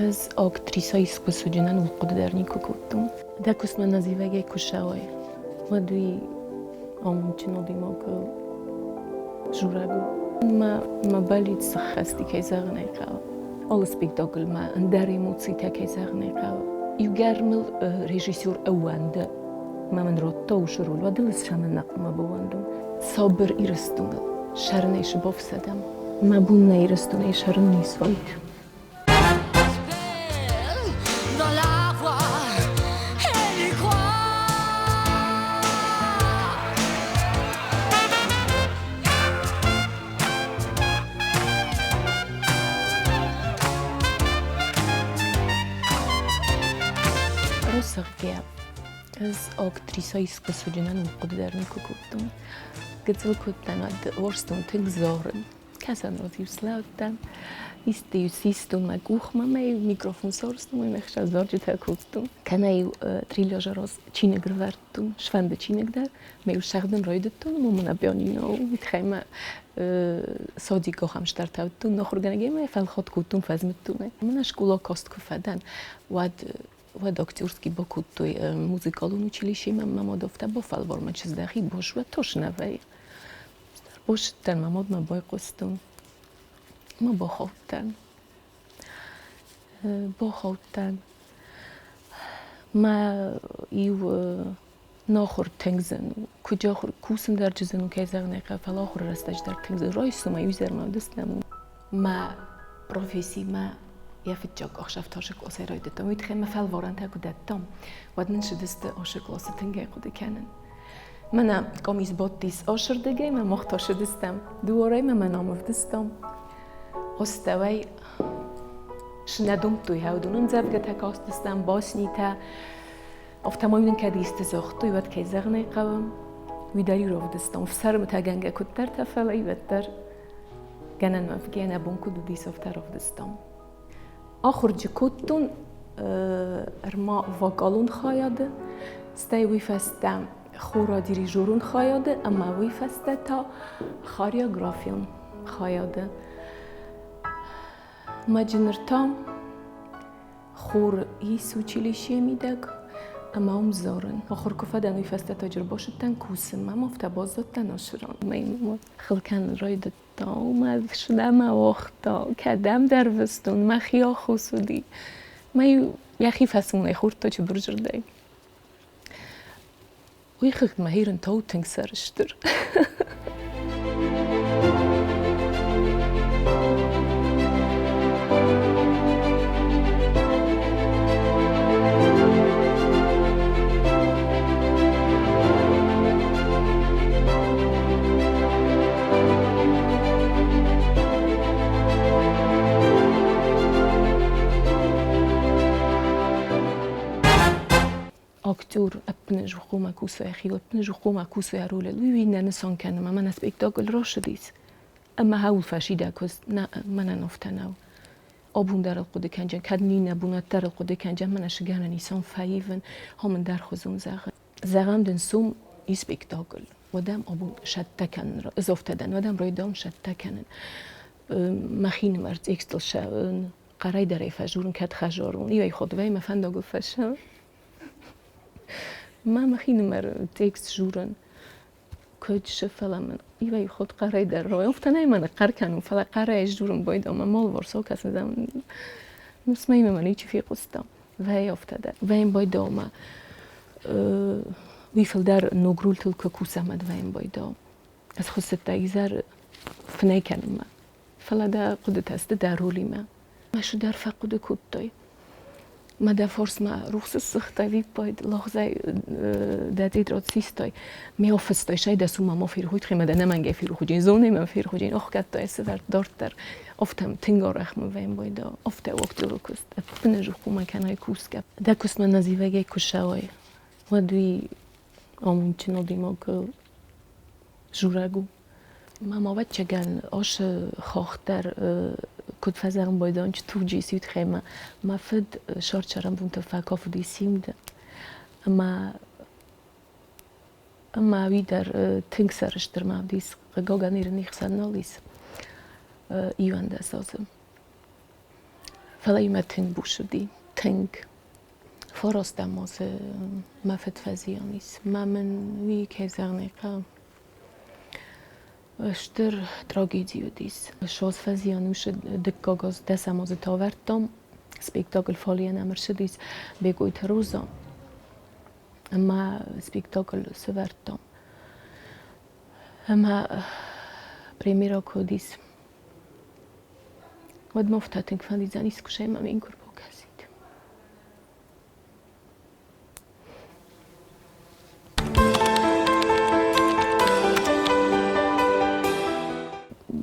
Ӕз актрисӕ искуы ууыл хъуыды дӕр никуы кодтон. Дӕ куыстмӕ нӕзивӕгӕй куы ссӕуай, уӕд уый амондджын адӕймаг журӕг у. Мӕ мӕ бӕллиц сӕххӕст и, кӕй зӕгъын ӕй хъӕуы. Алы спектакльмӕ ӕндӕр эмоцитӕ, кӕй зӕгъын ӕй хъӕуы. Иугӕр мыл режиссер ӕууӕнды, мӕ мын радта уыцы роль, уӕд ыл ӕз цӕмӕн нӕ хъуамӕ баууӕндон? Сабыр Ирыстоныл сӕрынӕй сбафсӕдӕм. Мӕ бон нӕ Ирыстонӕй сӕрын ницы уайд. Росӕгъгӕ, ӕз актрисӕ искуы хъуыды дӕр никуы кодтон. Гыццыл кодтан, уӕд уарзтон тынг зарын. Кӕсӕнуат-иу слӕудтӕн, исты-иу систон мӕ къухмӕ, мӕ-иу микрофон сорстон, ме хсӕв зарджытӕ кодтон. Кӕнӕ-иу трилӕжы раз чиныг ӕрвӕрдтон, сфӕнды чиныг дӕр, мӕ-иу сӕгъдын райдыдтон, ӕмӕ мын пианино уый тыххӕй мӕ садик ахӕм стартӕвдтон ахуыргӕнӕгӕй мӕ фӕлхатт кодтон, фӕзмыдтон ӕй. Мӕнӕ скъола каст куы фӕдӕн, уӕд уӕд актерский бакодтой музыкалон училищемӕ, мӕ мад афтӕ бафӕлвар мӕ чыздӕхи бос уӕд тос нӕ вӕййы. Босыдтӕн, мӕ мадмӕ байхъуыстон ӕмӕ бахаудтӕн. Бахаудтӕн. Мӕ иу нахуыр тынг зын у. Куыд ахуыр, кусын дӕр зын у, кӕй зӕгъын ӕй хъӕуы, фӕлӕ ахуыры рӕстӕджы дӕр тынг зын. Райсомӕй изӕрмӕ уыдыстӕм. Мӕ профессимӕ йӕ фыццаг ӕхсӕв та къласӕй райдыдтам. Уый тыххӕй мӕ фӕлварӕнтӕ куы дӕттам, уӕд нын цыдысты ашы къласы тынгӕй хъуыды кӕнын. Мӕнӕ къамис бадтис ашырдыгӕй, мӕ мах та цыдыстӕм дуарӕй мӕ мӕ ном ӕвдыстам. Астӕуӕй нӕ домдтой уыдон ӕмдзӕвгӕтӕ кастыстӕм, баснитӕ. Афтӕмӕй нын кӕд исты загътой, уӕд кӕй зӕгъын ӕй хъӕуы, уый дӕр-иу равдыстам. Ӕфсӕрмытӕгӕнгӕ куыддӕртӕ, фӕлӕ уӕддӕр гӕнӕн уӕвгӕ нӕ бон куыд уыдис, афтӕ равдыстам. Ахуырджы кодтон ӕрма вокалон хайады, стӕй уый фӕстӕ хора дирижерон хайады ӕмӕ уый фӕстӕ та хореографион хайады. Мӕджы ныр та хор ис училищейы мидӕг ӕмӕ уым дзурын. Ахуыр куы фӕдӕн, уый фӕстӕ та ӕрбацыдтӕн кусынмӕ, ӕмӕ афтӕ баззадтӕн Асыран. Мӕ хыл кӕнын райдыдта. Мӕ сынӕмӕ уагъта, кӕдӕмдӕр выстон, мӕхи аххос уыди. Мӕ-иу йӕхи фӕсонӕй хордта чыбырзырдӕй. Уый хыгъд мӕхи рынтау тынг сӕрыстыр. Актер ӕппынӕдзух хъуамӕ куса йӕхиуыл, ӕппынӕдзух хъуамӕ куса йӕ ролыл. Уый нӕ нысан кӕны, мӕ мӕнӕ спектакль рацыдис, ӕмӕ хӕуыл фӕсидӕ куыст, нӕ, мӕнӕн афтӕ нӕу. Абон дӕр ыл хъуыды кӕнджын, кӕд нинӕ бунат дӕр ыл хъуыды кӕнджын, мӕнӕ сыгӕнӕн исон фӕивын, хомын дӕр хуызон зӕгъын. Зӕгъӕм дын сом и спектакль. Уӕдӕм абон сӕттӕ кӕнын, ӕз афтӕ дӕн, уӕдӕм райдам сӕттӕ кӕнын. Мӕхинымӕр текстыл хъӕрӕй дӕр ӕй фӕзурын, кӕд хӕзорон. Иуӕй ходвӕй мӕ фӕндагыл фӕсӕн. Ма мӕхинымӕр текст журын. Куыд сы, фӕлӕ мын иуӕй ход хъӕрӕй дӕр рой. Афтӕ нӕй мӕ ныхъхъӕр кӕнын, фӕлӕ хъӕрӕй журын байдам, мӕ молворсо кӕсын, Нусмӕ мӕ ничи фехъуыста. Вӕй афтӕ дӕр. Вӕйын байдау ма уый фылдӕр ног рультыл куы кусӕм, ӕд вӕйын байдау. Ӕз хуыссыдтӕ изӕр фынӕй кӕнынмӕ. Фӕлӕ дӕ хъуыдытӕ сты дӕ ролимӕ. Мӕ дӕр фӕхъуыды кодтой. Мӕ дӕ форсмӕ рухсы ссыгътай виппайд, лӕгъзӕй дӕ тетрад систай. Ме офыстай, сай дӕ цума ма ферхуйт, хемӕ дӕ нӕмӕнгӕй ферхуджин, зонӕй мӕм ферхуджин, охгӕдтай сывӕрд дарддӕр. Афтӕ тынг арӕх мын вӕййын байда, афтӕ у актеры куыст, ӕппынӕдзух хъуамӕ кӕнай кусгӕ. Дӕ куыстмӕ нӕзивӕгӕй куы ссӕуай, уӕд уый амондджын адӕймаг журӕг у. Мӕм ӕвӕццӕгӕн асы хох дӕр куыд фӕзӕгъын байдайынц туджы исут хемӕ. Мӕ фыд сӕрд-сӕрӕнбонты фӕкафыди симды ӕмӕ ӕмӕ уый дӕр тынг сӕрыстыр мӕ уыдис, хъыгагӕн Иры не хсӕн нал ис 21 азы. Фӕлӕ имӕ тынг бус уыди, тынг. Фарастӕм азы мӕ фыд фӕзиан ис. Мӕ мын уый, кӕй зӕгъын ӕй хъӕуы, стыр трагеди уыдис. Ссӕдз фӕзиан усы дыккаг аз дӕсӕм азы тавӕрдтам. Спектакль фалейӕ нӕм ӕрцыдис Бекъойты Роза. Ӕмӕ спектакль сӕвӕрдтам. Ӕмӕ премьерӕ куы уыдис, уӕд мӕ афтӕ тынг фӕндидзӕн искуы мӕм ин куы рбакӕсид.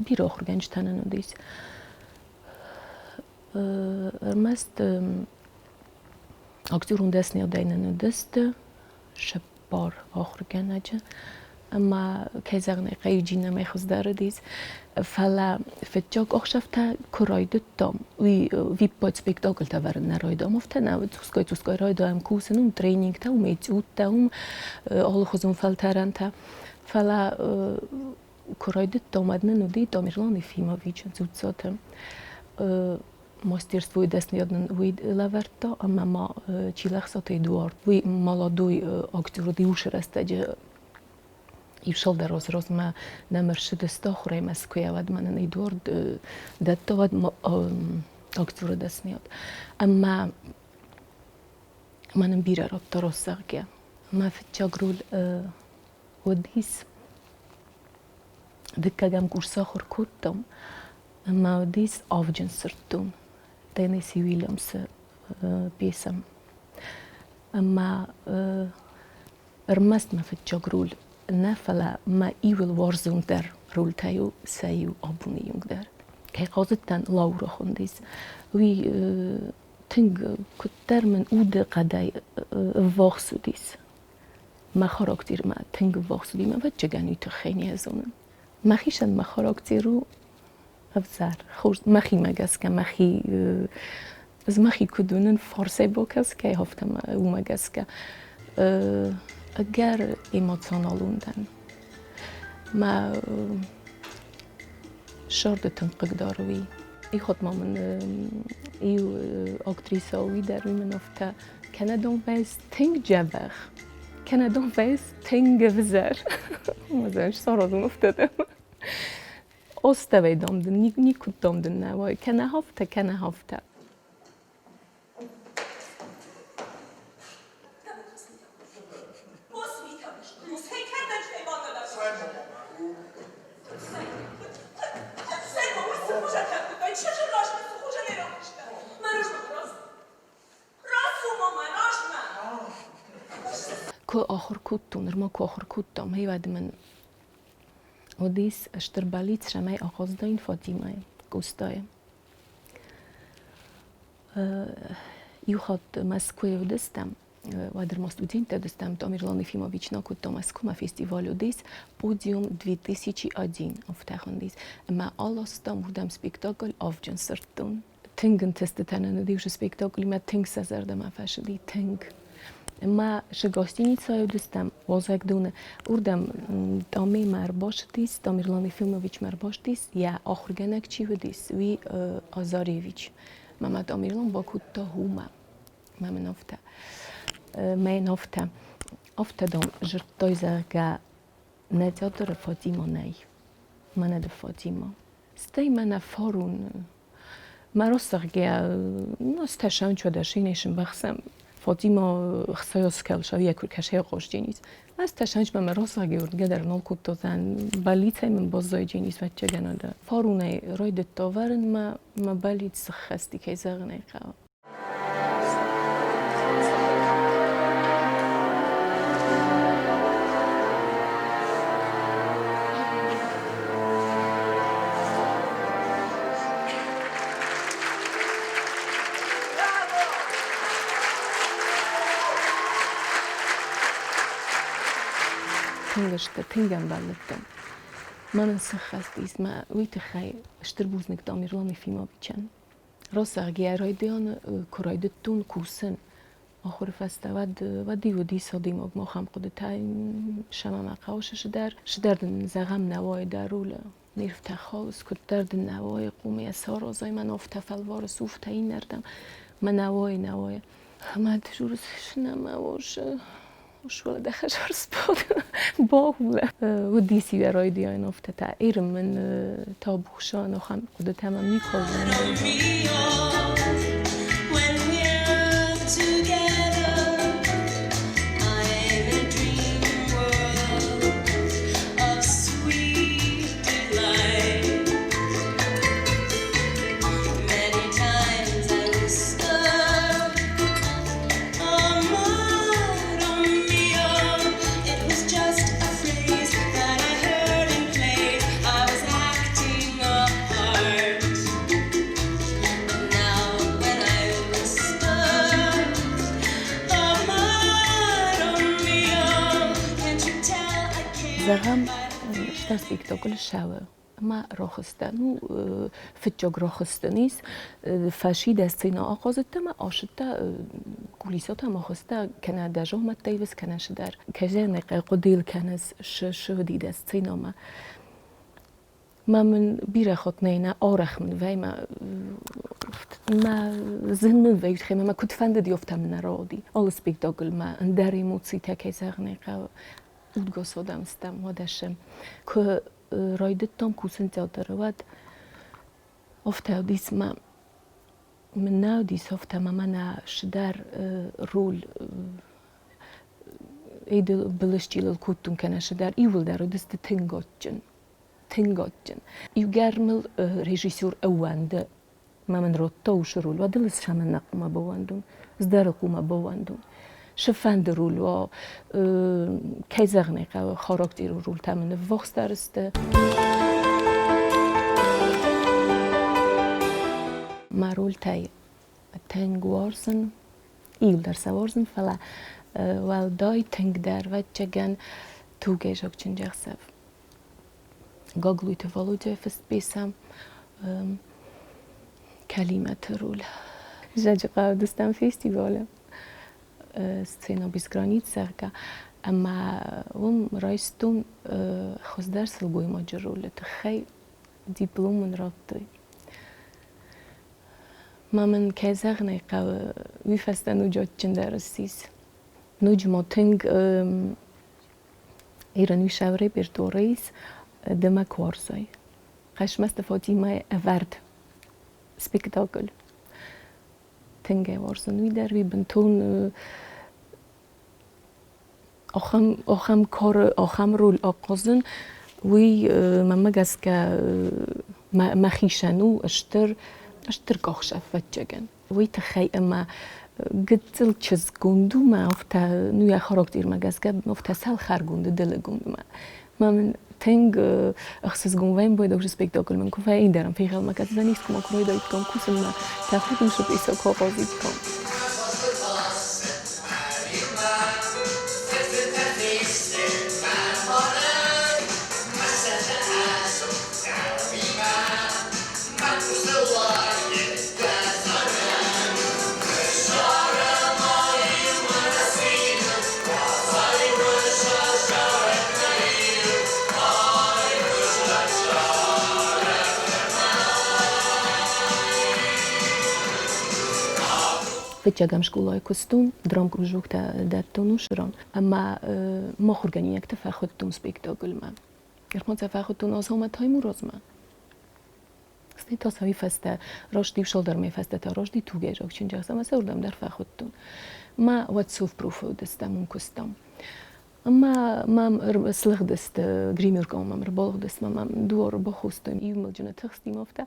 Бирӕ ахуыргӕнджытӕ нын уыдис. Ӕрмӕст актерон дӕсныйадӕй нын уыдысты цыппар ахуыргӕнӕджы ӕмӕ, кӕй зӕгъын ӕй хъӕуы, Джинамӕ хуыздӕр уыдис. Фӕлӕ фыццаг ӕхсӕвтӕ куы райдыдтам, уый виппайд спектакльтӕ ӕвӕрын нӕ райдыдтам, афтӕ нӕ уыд, цъусгай-цъусгай райдайӕм кусын, уым тренингтӕ, уым этюдтӕ, уым алыхуызон фӕлтӕрӕнтӕ. Фӕлӕ куы райдыдтам, уӕд нын уыди Тамерлан Ефимович Дзуццаты мастерствойы дӕсныйад нын уый лӕвӕрдта ӕмӕ ма Чилӕхсаты Эдуард, уый молодой актер уыд иу рӕстӕджы иу цалдӕр азы размӕ нӕм ӕрцыдысты ахуырӕй Мӕскуыйӕ, уӕд ма нын Эдуард дӕтта уӕд актеры дӕсныйад. Ӕмӕ мӕ нын бирӕ радта росзӕгъгӕ. Мӕ фыццаг роль уыдис дыккӕгӕм курсы ахуыр кодтам ӕмӕ уыдис авджын сырддон Теннесси Уильямсы пьесӕ. Ӕмӕ ӕрмӕст мӕ фыццаг роль нӕ, фӕлӕ мӕ иуыл уарзондӕр рольтӕй у сӕ иу абоны онг дӕр. Кӕй хъазыдтӕн, Лаура хуындис. Уый тынг куыддӕр мын уды хъӕдӕй ӕввахс уыдис. Мӕ характермӕ тынг ӕввахс уыди, мӕ ӕвӕццӕгӕн уый тыххӕй не зонын. Мӕхицӕн мӕ характер у ӕвзӕр, хорз, мӕхимӕ гӕсгӕ, мӕхи ӕз мӕхи куыд уынын, фарсӕй бакӕсгӕ, афтӕ уымӕ гӕсгӕ. Ӕгӕр эмоционалон дӕн. Мӕ зӕрдӕ тынг хъыгдары уый. Ихот ма мын иу актрисӕ уый дӕр уый мын афтӕ кӕнӕ донвӕз тынг дзӕбӕх, кӕнӕ донвӕз тынг ӕвзӕр. Саразон афтӕ дӕр. Оставай дом дын, никуыд дом дын нӕ уай, кӕнӕ афтӕ, кӕнӕ афтӕ. Куы ахуыр кодтон, нырма куы ахуыр кодтам, уӕд мын уыдис стыр бӕллиц, цӕмӕй ахъазыдаин Фатимӕйы, Къостайы. Иу хатт Мӕскуыйы уыдыстӕм, уӕд ма студенттӕ уыдыстӕм, Тамерлан Ефимович нӕ кодта Мӕскуымӕ фестиваль уыдис «Подиум 2001» афтӕ хуындис. Ӕмӕ аластам уырдӕм спектакль «Авджын сырддон». Тынг ӕнтыстытӕ нын уыди уыцы спектаклимӕ, тынг сӕ зӕрдӕмӕ фӕцыди, тынг. Ӕмӕ цы гостиницӕйы уыдыстӕм, уазӕгдоны, уырдӕм Тъамемӕ ӕрбацыдис, Тамерлан Ефимовичмӕ ӕрбацыдис, йӕ ахуыргӕнӕг чи уыдис, уый Азаревич. Мӕ Тамерлан бакодта уымӕ. Мӕ мын афтӕ, мӕ афтӕ, афтӕ, дам, дзырдтой, зӕгъгӕ, нӕ театры Фатимӕ нӕй. Мӕнӕ ды Фатимӕ. Стӕй мӕнӕ фарон мӕ росзӕгъгӕ, стӕсӕн чудӕсинӕй сымбӕхсӕм. Фатима хсайоскӕлша йӕ куы кӕсӕй хъосдженис. Ӕз тӕсӕнч мӕ росзӕгъгӕ урдгӕ дӕр нал кодтозӕн бӕллицӕй мын баззайдженис вӕччӕгӕн ӕдӕ. Фарунӕй райдыдта вӕрын мӕ мӕ бӕллиц сыххӕсти, кӕй зӕгъын ӕй хъӕуы. Тынг сты, тынг ӕмбӕллыдтӕн. Мӕнӕн сыххӕст ис мӕ уый тыххӕй стыр бузныг Тамерлан Ефимовичӕн. Росӕгйӕ райдианы куы райдыдтон кусын ахуыры фӕстӕ, уӕд уӕд-иу уыдис адӕймагмӕ ахӕм хъуыдытӕ, сӕмӕ мӕ хъӕуы сыдӕр, сыдӕр дын зӕгъӕм нӕ уайы дӕ рулы. Нервтӕ халыс, куыддӕр дын нӕ уайы къумийӕ саразай, мӕн афтӕ фӕлварыс, уфтӕ иннӕрдӕм, мӕ нӕ уайы, нӕ уайы. Мӕ дежуры нӕма уозы Уӕлдӕхӕсарспод бахулӕ. Уыдис иу райдиан афтӕтӕ. Иры мын табухсан ахӕм хъуыдытӕ мӕм никуы Зӕгъӕм, стыр спектакль ссӕуы ӕмӕ рохыстӕ, ну, фыццаг рохыстӕн ис, фӕсидӕ сценӕ ахъазыдта ӕмӕ асыдта кулисӕтӕ ӕмӕ хуызтӕ кӕнӕ дӕ зонгӕтӕ ивыс, кӕнӕ цыдӕр. Кӕй хъуыдыйыл кӕныс, ссыгъди дӕ сценӕмӕ. Мӕ мын бирӕ хатт нӕй, нӕ арӕх мын вӕй, мӕ мӕ зын мын вӕййы хемӕ, мӕ куыд фӕндыди, афтӕ мын нӕ рауди. Алы спектакльмӕ ӕндӕр эмоцитӕ, кӕй зӕгъын ӕй хъӕуы, удгасодӕм стӕм, уӕдӕ сӕм. Куы райдыдтам кусын театры, уӕд афтӕ уыдис мӕ мын нӕ уыдис афтӕ мӕ мӕнӕ цыдӕр роль былысчъилыл кодтон кӕнӕ цыдӕр, иууылдӕр уыдысты тынг адджын, тынг адджын. Иугӕр мыл режиссер ӕууӕнды мӕ мын радта уыцы роль, уӕд ыл цӕмӕннӕ хъуамӕ баууӕндон, цыдӕр хъуамӕ баууӕндон. Цы-фӕнды роль уа, кӕй зӕгъын ӕй хъӕуы, характеры рольтӕ мын ӕввахсдӕр сты. Мӕ рольтӕй тынг уарзын, иуылдӕр сӕ уарзын, фӕлӕ уӕлдай тынгдӕр, ӕвӕццӕгӕн, тугӕйзаг чындзӕхсӕв. Гаглойты Володяйы фыст пьесӕ Кӕлимӕты роль. Зӕджыхъӕуы уыдыстӕм фестивалы сцена без границ, зӕгъгӕ, ӕмӕ уым райстон хуыздӕр сылгоймаджы ролы тыххӕй диплом мын радтой. Мӕ мын, кӕй зӕгъын ӕй хъӕуы, уый фӕстӕ ноджы адджындӕр ссис. Ноджы ма тынг Ирон репертуары ис Дыма Корзой. Хъӕцмӕзты Фатимӕйы ӕвӕрд спектакль. Тынг ӕй уарзын уый дӕр, уый бынтон ахӕм, ахӕм кары, ахӕм роль ахъазын, уый мӕнмӕ гӕсгӕ мӕхицӕн у стыр, стыр къахсӕф ӕвӕццӕгӕн. Уый тыххӕй ӕмӕ гыццыл чызггонд у мӕ афтӕ, ну йӕ характермӕ гӕсгӕ афтӕ цӕлхӕргонд, дылыгонд мӕ. Мӕ мын тынг ӕхсызгон вӕййы байдагъ спектакль мын куы фӕиндӕрӕн фенхъӕлмӕ кӕсдзӕнис, куы ма куы райдаиккам кусынмӕ, тӕхудын сыпъисӕ куы ахъазиккам. Фыццӕгӕм скъолайы куыстон, драмкружоктӕ дӕттон усран ӕмӕ махуыргӕнинӕгты фӕхуыдтон спектакльмӕ. Ӕрмӕст фӕхуыдтон Азаумӕ Таймуразмӕ. Стӕй та сӕ уый фӕстӕ, раст иу цалдӕр мӕйы фӕстӕ та раст тугӕйзаг чындзӕхсӕв ӕмӕ сӕ уырдӕм дӕр фӕхуыдтон. Мӕ уӕд совпрофы уыдыстӕм, уым куыстам. Ӕмӕ мӕм слыгъдысты, гримеркӕмӕ мӕм ӕрбалыгъдысты, мӕ мӕм дуары бахостой, иумӕджыны тыхстимӕ афтӕ,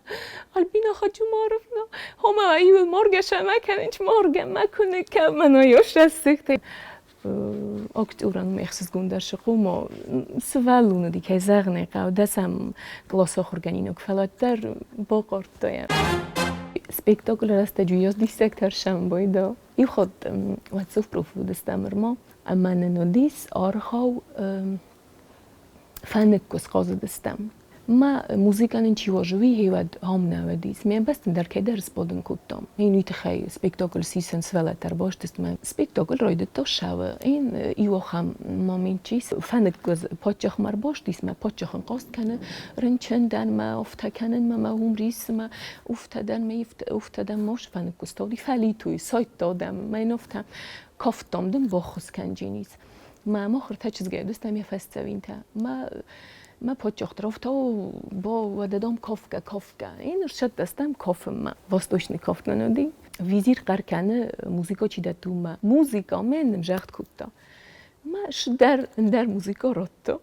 Альбина Хаджумаровна, хомӕ иуыл маргӕ сӕ мӕ кӕнынч, маргӕ мӕ куы ныккӕ, мӕнӕ ёсрӕсыгътӕй. Актерӕн ӕхсызгондӕр цы хъуамӕ сывӕллон уыди, кӕй зӕгъын ӕй хъӕуы, дӕсӕм къласы ахуыргӕнинаг, фӕлӕ уӕддӕр бахъардта йӕ. Спектаклы рӕстӕджы йӕ диссӕгтӕ сӕмбӕлд. Иу хатт уӕд совпрофы уыдыстӕм ӕрма, ӕмӕ нын уыдис аргъау фӕныкгуыз хъазыдыстӕм. Ма музыканын чи уарзы, уый гъеуӕд ам нӕ уыдис. Ме ӕмбӕстӕн дӕр кӕйдӕр сбадын кодтам. Ин уый тыххӕй спектакль сисын сывӕллӕттӕ ӕрбастысты. Спектакль райдыдта ссӕуы. Ин иу ахӕм момент ис. Фӕныкгуыз паддзахмӕ ӕрбастис, мӕ паддзахӕн хъаст кӕны, рынчын дӕн, мӕ афтӕ кӕнын, мӕ мӕ уым риссы, мӕ уфтӕ дӕн, мӕ уфтӕ дӕн, мӕ фӕныкгуыз тауди, фӕлитой, сайдта дӕм, мӕ йын афтӕ кафтам дын баххуыс кӕнджинис. Мӕ мохыртӕ чызгӕй уыдыстӕм йӕ фӕсдзӕуинтӕ. Мӕ мӕ почохтровтау бо уӕдӕдом кофгӕ, кофгӕ. И нырсӕддӕстӕм кофынмӕ. Восточный кофт нын уыди. Визир хъӕр кӕны, музыка чи дӕтты, уымӕ. Музыка мӕ нын загъд кодта. Мӕ сдӕр ӕндӕр музыка радта.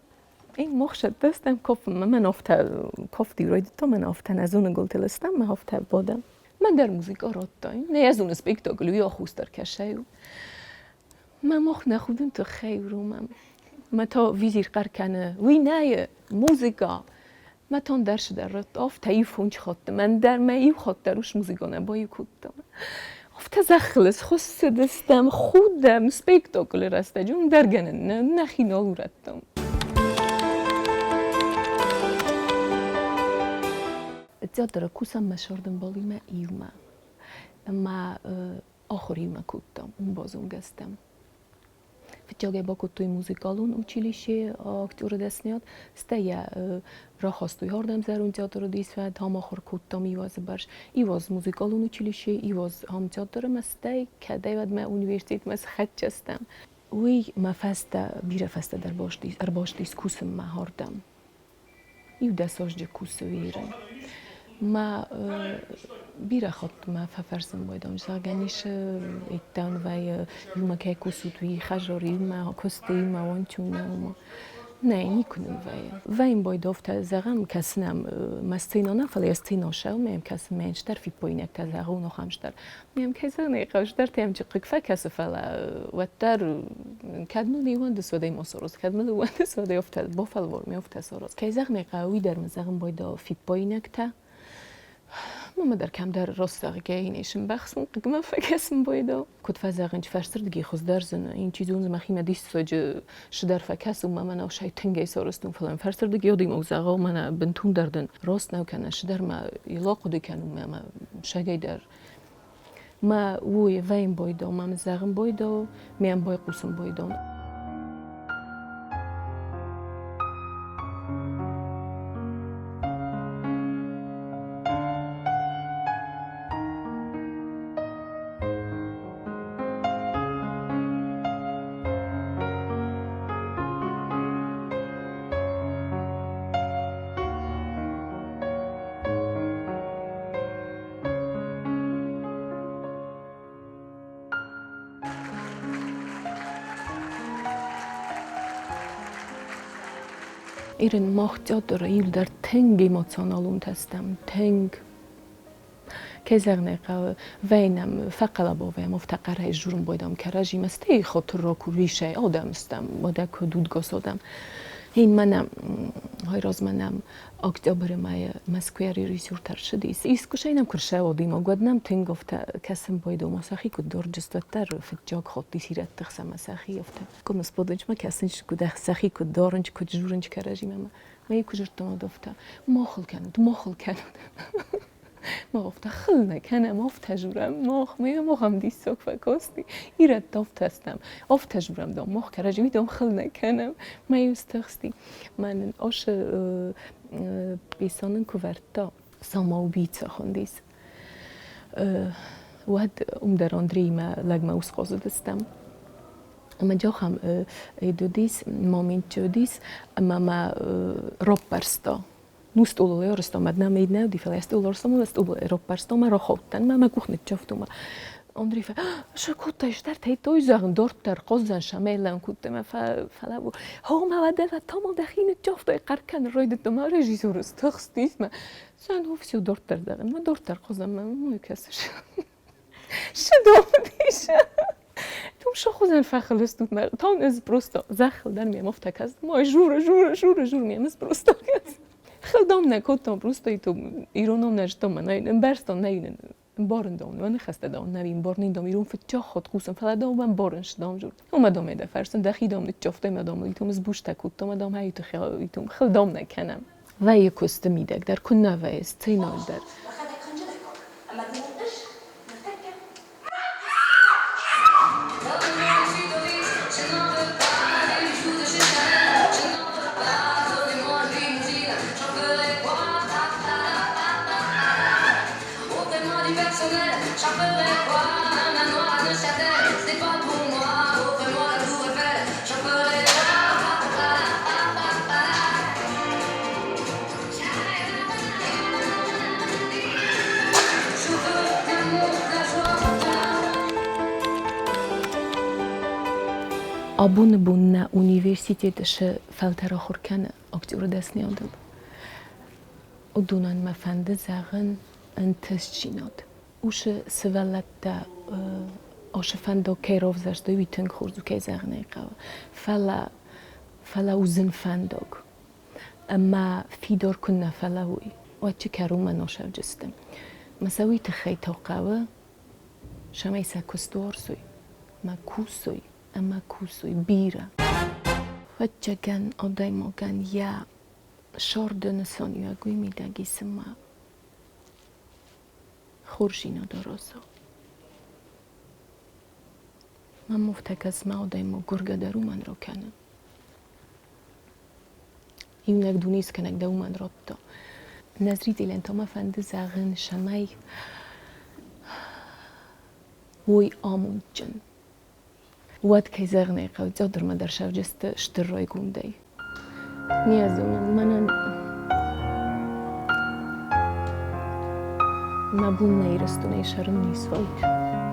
Én мохсӕддӕстӕм кофынмӕ, мӕн афтӕ кофти райдыдта, мӕн афтӕ нӕ зоныгуылтыл стӕм, мӕ афтӕ бадӕм. Мӕн дӕр музыка радта. Нӕ зоны спектакль, уый ахуыстар кӕсай у. Мӕ мох нӕ худын тыххӕй уромӕм. Мӕ та визир хъӕр кӕны, уый нӕйы, музыка! Мӕ тон дӕр сыдӕр радта, афтӕ иу фондз хатты, мӕн дӕр мӕ иу хатт дӕр ус музыка нӕ баиу кодта. Афтӕ зӕххыл схуыссыдыстӕм, худӕм, спектаклы рӕстӕджы уым дӕр гӕнӕн нӕхи нал урӕдтам. Театры кусӕм мӕ сӕрдӕмбалимӕ иумӕ. Ӕмӕ ахуыримӕ кодтам, уым базонгӕ стӕм. Фыццагӕй бакодтой музыкалон училище актеры дӕсныйад, стӕй йӕ рахастой ардӕм зӕронд театры дисвӕд, ам ахуыр кодтам иу азы бӕрц. Иу аз музыкалон училище, иу аз ам театры ӕмӕ стӕй кӕдӕй-уӕдмӕ университетмӕ схӕццӕ стӕм. Уый мӕ фӕстӕ, бирӕ фӕстӕдӕр ӕрбастис кусынмӕ ардӕм. Иу дӕсазджы кусы уиры. Мӕ бирӕ хатт мӕ фӕфӕрсын байдам, зӕгъгӕ, нисы иттӕн вӕййы, иумӕ кӕй кусут, уый хӕзар иумӕ, куысты иумӕ, уанчунӕ уымӕ. Нӕ, никуы нын вӕййы. Вӕййын байдовтӕ, зӕгъӕм, кӕсынӕм мӕ сцена нӕ, фӕлӕ йӕ сцена сӕумӕ йӕм кӕсын, мӕ стӕр фиппоинӕгтӕ зӕгъон, ахӕм стӕр. Мӕм кӕй зӕгъын ӕй хъӕуы, стӕртӕ йӕм чи хъыг фӕкӕсы, фӕлӕ уӕддӕр кӕд мыл не ууӕндыс, уӕд ӕй ма сорос, кӕд мыл ууӕндыс, уӕд ӕй афтӕ бафӕлвар, ме афтӕ сорос. Кӕй зӕгъын ӕй хъӕуы, уый дӕр мын зӕгъын байдайы фиппаинӕгтӕ. Мамӕ дӕр кӕмдӕр растзӕгъгӕ ин ис ӕмбӕхсын, хъыгмӕ фӕкӕсын байдайы. Куыд фӕзӕгъынц, фӕрсырдыги хуыздӕр зыны, ин чи зоны, мӕхимӕ диссаджы цыдӕр фӕкӕсы, уымӕ мӕнӕ усӕй тынгӕй сарӕзтон, фӕлӕ фӕрсырдыги одимӕ зӕгъы, мӕнӕ бынтондӕр дын раст нӕу кӕнӕ цыдӕр мӕ ила хъуыды кӕнун мӕ сагӕй дӕр. Мӕ уой вӕйын бойдо, мӕ зӕгъын бойдо, ме ӕмбой хъусын бойдо. Ирын мах театры иуылдӕр тынг эмоционалон стӕм, тынг. Кӕй зӕгъын ӕй хъӕуы, вӕйнӕм, фӕхъӕлӕба вӕййӕм, афтӕ хъӕрӕй дзурын байдам кӕрӕдзимӕ, стӕй хатыр ракур исӕй адӕм стӕм, уӕдӕ куыд удгас адӕм. Ин мӕнӕ хайразмӕ нӕм октябры мӕйы Мӕскуыйӕ режиссертӕ рцыдис. Искуы нӕм куы рсӕуӕд, уӕд нӕм тынг афтӕ кӕсын байдом, сӕхи куыд дорджыстуӕттӕ фыццаг хатт ирӕтты хсӕн сӕхи афтӕ. Куы сподынчмӕ кӕсынч, куыд сӕхи куыд дарынч, куыд журынч кӕрӕдзимӕ. Мӕ куы зыдтон, уӕд афтӕ, махыл кӕнут, махыл кӕнут. Мах афтӕ хыл нӕ кӕнӕм, афтӕ журӕм, мах, мӕ махӕм диссаг фӕкасти. Ирӕттӕ афтӕ стӕм, афтӕ журӕм, дам, мах кӕрӕдзи дам хыл нӕ кӕнӕм. Мӕ иу стыхсти. Мӕ нын асы пьесӕ нын куы вӕрдта, Самоубийца хуындис. Уӕд уым дӕр Андреимӕ лӕгмӕ усхъозыдыстӕм. Ӕмӕ джохӕм уыдис, момент уыдис, ӕмӕ мӕ роппӕрста. Ну стъолыл ӕрыстон, мӕ нӕм нӕ уыди, фӕлӕ стъолыл ӕрыстон, ӕмӕ стъолыл роппӕрстон, мӕ рохаудтӕн, мӕ мӕ къух ныццавтон. Андрей фӕ кодтай, стӕртӕй той зӕгъын, дарддӕр хъоздзӕн сӕмӕлӕн кодта мӕ фӕлӕ хо мӕ уӕдӕ тамал дӕхи ныццавтай, хъӕр кӕнын райдыдта мӕ режиссер стыхстис мӕ Сӕн все дарддӕр зӕгъын, мӕ дарддӕр хъуызӕн мӕ мой кӕсыс. Сыдомыдис. Том шохузен фӕхылыстут мӕ. Тон ыз просто зӕххыл дӕр мем офтӕ кӕс. Мой жура, жура, жура, жура мем ыз просто кӕс. Хылдом нӕ кодтон просто ито ироном нӕ зыдтон мӕ ӕмбӕрстон нӕ ӕмбарын дом, нӕ ныхӕстӕ дом, нӕ ӕмбарын дом, ирон фыццаг хатт хъусын, фӕлӕ дом ӕмбарын сдом жур. Уымӕ дом дӕ фӕрсын, дӕхи дом ныццавтай мӕ дом, итом сбустӕ кодтон, мӕ дом ӕй итом хылдом нӕ кӕнӕм. Вӕййы куысты мидӕг дӕр, куыннӕ вӕййы сценӕйыл дӕр. Абоны бон нӕ университеты цы фӕлтӕр ахуыр кӕны актеры дӕсныйадыл, уыдонӕн мӕ фӕнды зӕгъын ӕнтыстдзинад. Уыцы сывӕллӕттӕ ацы фӕндаг кӕй равзӕрстой, уый тынг хорз у, кӕй зӕгъын ӕй хъӕуы. Фӕлӕ, фӕлӕ у зын фӕндаг. Ӕмӕ фидар куыннӕ фӕлӕууй, уӕд чи кӕронмӕ насӕвджысты. Мӕ сӕ уый тыххӕй та хъӕуы, цӕмӕй сӕ куыст уарзой, ма кусой ӕмӕ кусой бирӕ. Ӕвӕццӕгӕн, адӕймагӕн йӕ сӕрды нысаниуӕг уый мидӕг и, цыма хорздзинад араза. Мӕм афтӕ кӕсы, адӕймаг гуыргӕ дӕр уымӕн ракӕны. Иунӕг дунескӕнӕг дӕ уымӕн радта. Нӕ зрителӕн та мӕ фӕнды зӕгъын, цӕмӕй уой амондджын. Уӕд, кӕй зӕгъын ӕй хъӕуы, дзӕвдырмӕ дӕр сӕвджысты стыр райгондӕй. Не зонын, мӕнӕн мӕ бон нӕ Ирыстонӕй сӕрын ницы уаид.